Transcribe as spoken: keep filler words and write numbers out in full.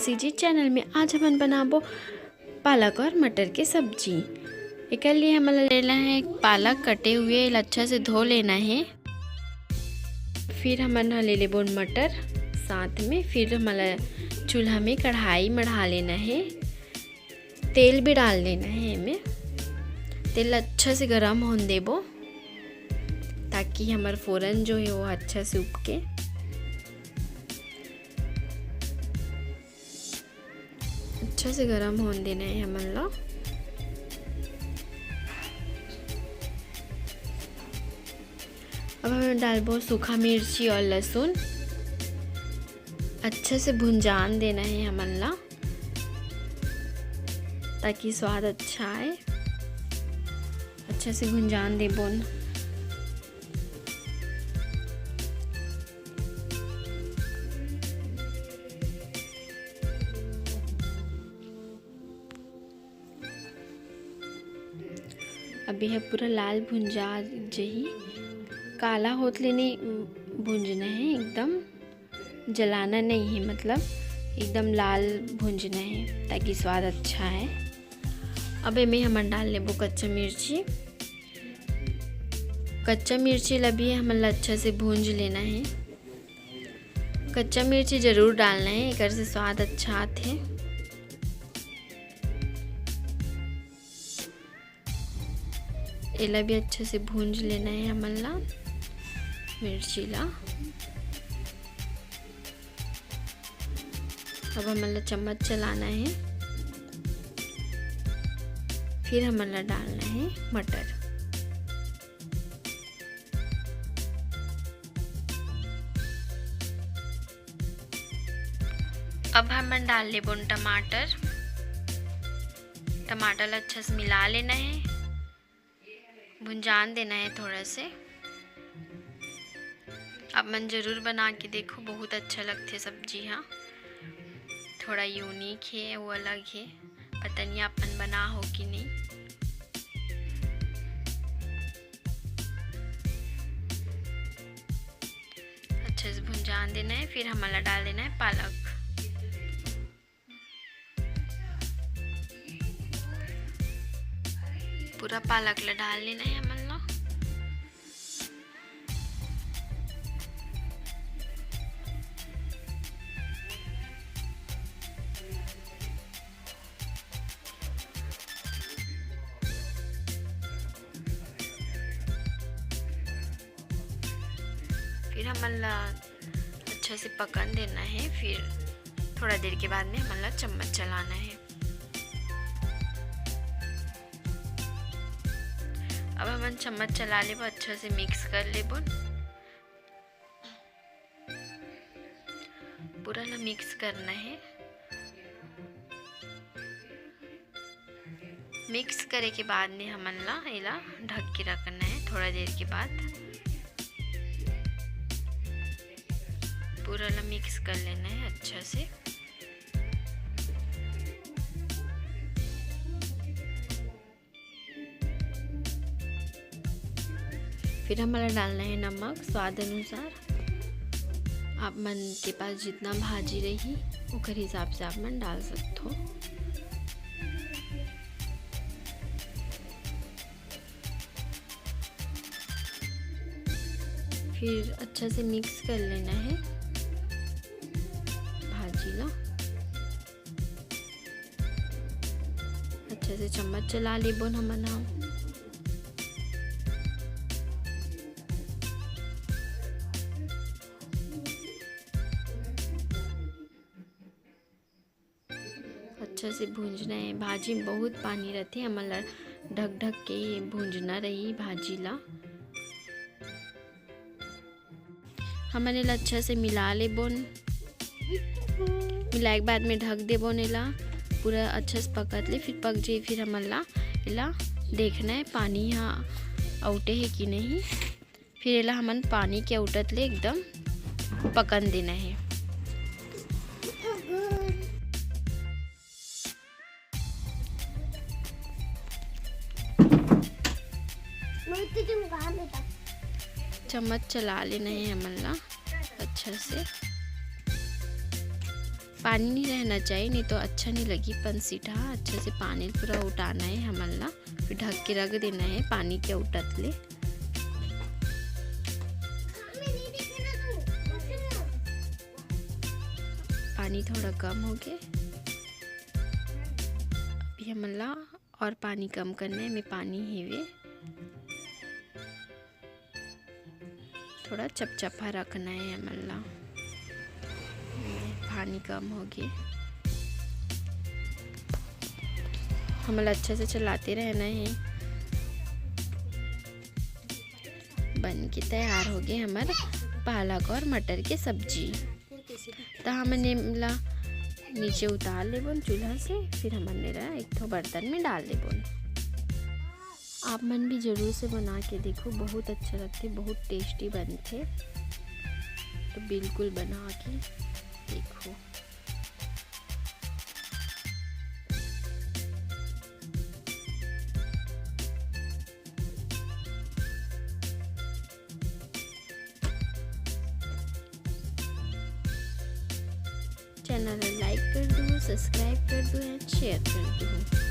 CG channel में आज हमन बनाबो पालक और मटर के सब्जी। एकर लिए हमन ला लेना है पालक कटे हुए, एला अच्छा से धो लेना है। फिर हमन ह ले लेबो मटर साथ में। फिर हमन ला चूल्हा में कढ़ाई मढ़ा लेना है, तेल भी डाल लेना है एमे। तेल अच्छा से गरम होन देबो, ताकि हमर फोरन जो है वो अच्छा से उपके। अच्छा से गरम होन देना है हमन ला। अब हमन डालबो सूखा मिर्ची और लहसुन। अच्छा से भुंजान देना है हमन ला, ताकि स्वाद अच्छा आए। अच्छा से भुंजान देबो न। अभी ह पूरा लाल भुंजा जही, काला होत ले नहीं भुंजना है, एकदम जलाना नहीं है, मतलब एकदम लाल भुंजना है, ताकि स्वाद अच्छा है। अब एमे हमन डाल लेबो कच्चा मिर्ची। कच्चा मिर्ची ला भी हमन ला अच्छा से भूंज लेना है। कच्चा मिर्ची जरूर डालना है, एकर से स्वाद अच्छा आथे। एला भी अच्छे से भूंज लेना है हमन ला, मिर्ची ला। अब हमन ला चम्मच चलाना है, फिर हमन ला डालना है मटर। अब हमन डाल लेबोन टमाटर। टमाटर ला अच्छा से मिला लेना है, भुंजान देना है थोड़ा से। आप मन जरूर बना के देखो, बहुत अच्छा लगथे सब्जी हा। थोड़ा यूनिक है, वो अलग है। पता नहीं आप मन बना हो कि नहीं। अच्छे से भुंजान देना है, फिर हमन ला डाल देना है पालक। पूरा पालक ला डाल लेना है हमन ला। फिर हमन ला अच्छा से पकन देना है। फिर थोड़ा देर के बाद में हमन ला चम्मच चलाना है। अब हमन चम्मच चला लेबो, अच्छा से मिक्स कर लेबो। पूरा ला मिक्स करना है। मिक्स करे के बाद में हमन ला एला ढक के रखना है थोड़ा देर के बाद। पूरा ला मिक्स कर लेना है अच्छा से। फिर हमन ला डालना है नमक स्वाद अनुसार। आप मन के पास जितना भाजी रही, ओकर हिसाब से आप मन डाल सकथो। फिर अच्छा से मिक्स कर लेना है भाजी ला। अच्छा से चम्मच चला लेबो न हमन ह। अच्छा से भूंजना है। भाजी में बहुत पानी रथे, हमन ला ढक ढक के भूंजना रही भाजी ला। हमन एला अच्छा से मिला लेबोन। मिलाए के बाद में ढक देबोन एला, पूरा अच्छा से पकत ले, फिर पक जाई। फिर हमन ला एला देखना है पानी ह अउटे हे कि नहीं। फिर एला हमन पानी के अउटत ले एकदम पकन देना है। चम्मच चला लेना है हमन ला अच्छा से। पानी नहीं रहना चाहिए, नहीं तो अच्छा नहीं लगी पंसीठा। अच्छा से पानी पूरा उठाना है हमन ला, फिर ढक के रख देना है पानी के उठत ले। पानी थोड़ा कम हो गए, अभी हमन ला और पानी कम करना है। में पानी हेवे, थोड़ा चपचपा रखना है हमन ला। पानी कम होगे, हमन ला अच्छा से चलाते रहना है। बन के तैयार होगे हमर पालक और मटर के सब्जी। त हमन एला नीचे उतार लेबोन चूल्हा से, फिर हमन एला एक ठो बर्तन में डाल लेबोन। आप मन भी जरूर से बना के देखो, बहुत अच्छा लगथे, बहुत टेस्टी बनथे। तो बिल्कुल बना के देखो। चैनल ला लाइक कर दो, सब्सक्राइब कर दो एंड शेयर कर दो।